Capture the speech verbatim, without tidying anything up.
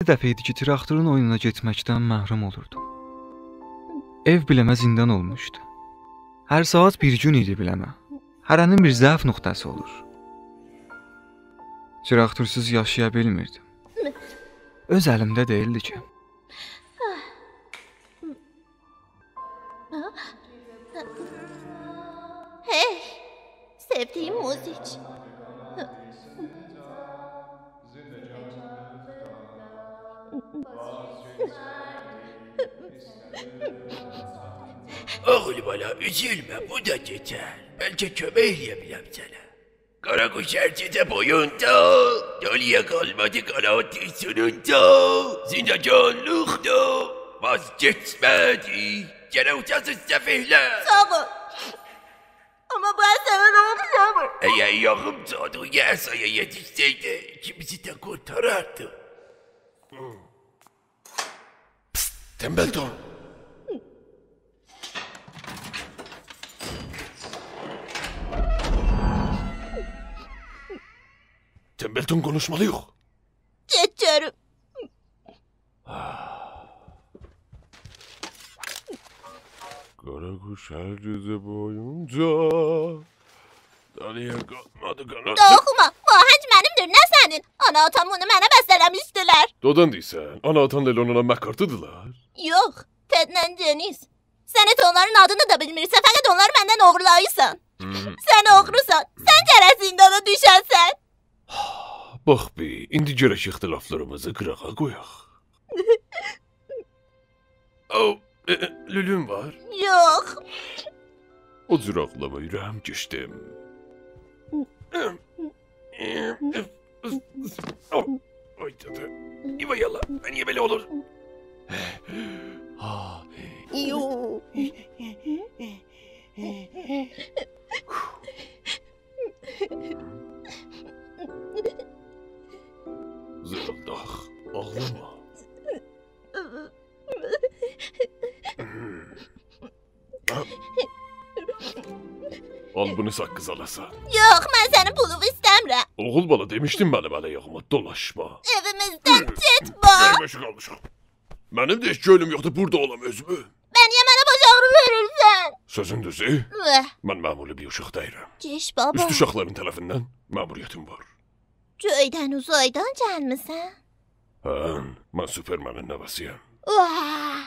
دفعه ایدی کی، تراکتورون اویونونا گئتمکدن محروم اولوردوم. ائو بیله‌مه زیندان اولموشدو. هر ساعات بیر گون ایدی بیله‌مه. هره‌نین بیر ضعف نقطه‌سی اولور. تراکتورسوز یاشایا بیلمیردیم. اؤز الیمده دئییلدی کی. هئی، سئودیگیم موزیک. اوغول بالا، اوزولمه، بو دا کئچر. بلکه کؤمک ائلیه بیلم سنه. قارا قوش هر گئجه بویونجا، دالییا قالمادی قانادی سونونجا، زندگانلیقدا واز کئچمه‌دی، گرک اوجاسیز سفیه‌لر. ساغ اول. آمما بو اثره نه اولدو، ساغ اول؟ اگر یاغیم جادویی عصایا یئتیشسه‌یدی، ایکیمیزی ده قورتاراردی. پیست، تنبلتون. تنبلتون، قونوشمالی‌ییق. گئچ گؤروم. قارا قوش هر گئجه بویونجا دالییا قالمادی قانادی. اوخوما، بو آهنگ منیمدیر، نه سنین. آنا آتام بونو منه بسته‌له‌میشدیلر. دوغرودان دئییرسن، آنا آتان لنونلا مک‌کارتنی‌دیرلر؟ یوخ، تدله جنیس. سن هئچ اونلارین آدینی دا بیلمیرسن، فقط اونلاری مندن اوغورلاییرسان. هوم. سن اوغروسان، سن گرک زیندانا دوشه‌سن. باخ بیر، ایندی گرک اختلافلاریمیزی قیراغا قویاق. او، ائ، ائ، لولون وار؟ یوخ. او جور آغلاما، اوره‌ییم گئچدیم. آی دده. ایوای آللاه، نییه بئله اولور؟ ها. یو. زیریلداق، آغلاما. آل بونو ساققیز آلاسان. یوخ، من سنین پولووو ایسته‌میرم. اوغول بالا، دئمیشدیم منیم ال-آیاغیما دولاشما. ائویمیزدن گئت، باخ. گلمه شو قالمیشام. منیم ده هئچ کؤنلوم یوخدور بورادا اولام اؤزومو. به نییه منه باش آغری وئریرسن؟ سؤزون دوزو، وه. من معمولی بیر اوشاق دئییلم. گئچ، بابا. اوست اوشاقلارین طرفیندن مأموریتیم وار. گؤیدن، اوزایدان گلمیسن؟ هه، من سوپرمنین نوه‌سی‌یم. اوه!